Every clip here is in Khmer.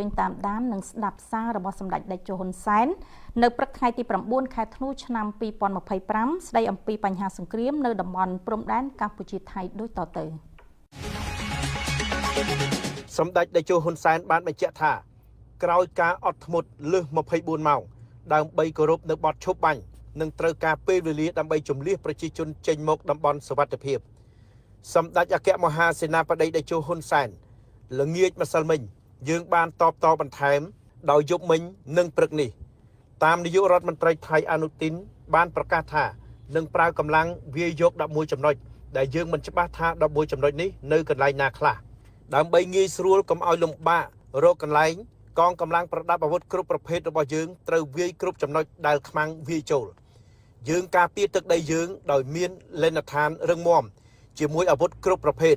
ជើញតាមដាននិងស្ដាប់សាររបស់សម្ដេចតេជោហ៊ុនសែននៅព្រឹកថ្ងៃទី9ខែធ្នូឆ្នាំ2025ស្ដីអំពីបញ្ហាសង្គ្រាមនៅតំបន់ព្រំដែនកម្ពុជាថៃដូចតទៅ សម្ដេចតេជោហ៊ុនសែនបានបញ្ជាក់ថាក្រោយការអត់ធ្មត់លើស24ម៉ោងដើម្បីគោរពនៅបទឈប់បាញ់និងត្រូវការពេលវេលាដើម្បីជំលះប្រជាជនចេញមកតំបន់សុវត្ថិភាពសម្ដេចអគ្គមហាសេនាបតីតេជោហ៊ុនសែនល្ងាចម្សិលមិញយើងបានតបតបន្ថែមដោយយប់មិញនិងព្រឹកនេះតាមនាយករដ្ឋមន្ត្រីថៃអនុទីនបានប្រកាសថានឹងប្រើកម្លាំងវាយយក11ចំណុចដែលយើងមិនច្បាស់ថា11ចំណុចនេះនៅកន្លែងណាខ្លះដើម្បីងាយស្រួលកុំឲ្យលំបាករកកន្លែងកងកម្លាំងប្រដាប់អាវុធគ្រប់ប្រភេទរបស់យើងត្រូវវាយគ្រប់ចំណុចដែលខ្មាំងវាយចូលយើងការពារទឹកដីយើងដោយមានលេនដ្ឋានរឹងមាំជាមួយអាវុធគ្រប់ប្រភេទ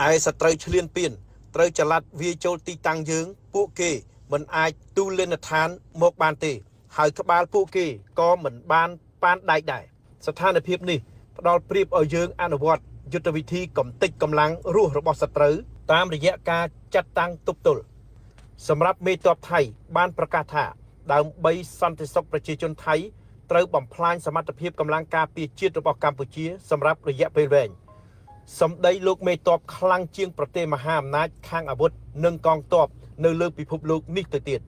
ឯសត្រូវឈ្លានពានត្រូវចល័តវាយចូលទីតាំងយើងពួកគេមិនអាចទូលលេនដ្ឋានមកបានទេហើយក្បាលពួកគេក៏មិនបានប៉ានដែកដែរស្ថានភាពនេះផ្ដល់ប្រៀបឲ្យយើងអនុវត្តយុទ្ធវិធីកំទេចកម្លាំងរស់របស់សត្រូវតាមរយៈការចាត់តាំងទប់ទល់សម្រាប់មេតបថៃបានប្រកាសថាដើម្បីសន្តិសុខប្រជាជនថៃត្រូវបំផ្លាញសមត្ថភាពកម្លាំងការពារជាតិរបស់កម្ពុជាសម្រាប់រយៈពេលវែងសម្ដីលោកមេតបខ្លាំងជាងប្រទេសមហាអំណាចខាងអាវុធនិងកងទ័ពនៅលើពិភពលោកនេះទៅទៀត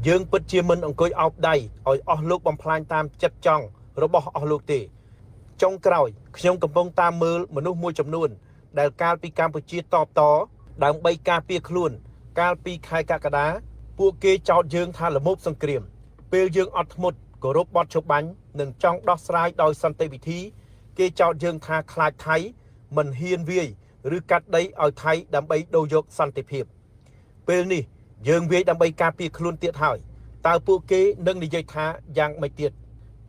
យើងពិតជាមិនអង្គុយអោបដៃឲ្យអស់លោកបំផ្លាញតាមចិត្តចង់របស់អស់លោកទេចុងក្រោយខ្ញុំកំពុងតាមមើលមនុស្សមួយចំនួនដែលកាលពីកម្ពុជាតបតដើម្បីការពារខ្លួនកាលពីខែកក្កដាពួកគេចោទយើងថាល្មោភសង្គ្រាមពេលយើងអត់ធ្មត់គោរពបទឈប់បាញ់និងចង់ដោះស្រាយដោយសន្តិវិធីគេចោទយើងថាខ្លាចថៃមិនហ៊ានវាយឬកាត់ដីឲ្យថៃដើម្បីដូរយកសន្តិភាពពេលនេះយើងវាយដើម្បីការពារខ្លួនទៀតហើយតើពួកគេនឹងនិយាយថាយ៉ាងម៉េចទៀត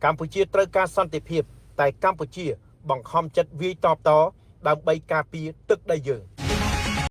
កម្ពុជាត្រូវការសន្តិភាពតែកម្ពុជាបង្ខំចិត្តវាយតបតដើម្បីការពារទឹកដីយើង។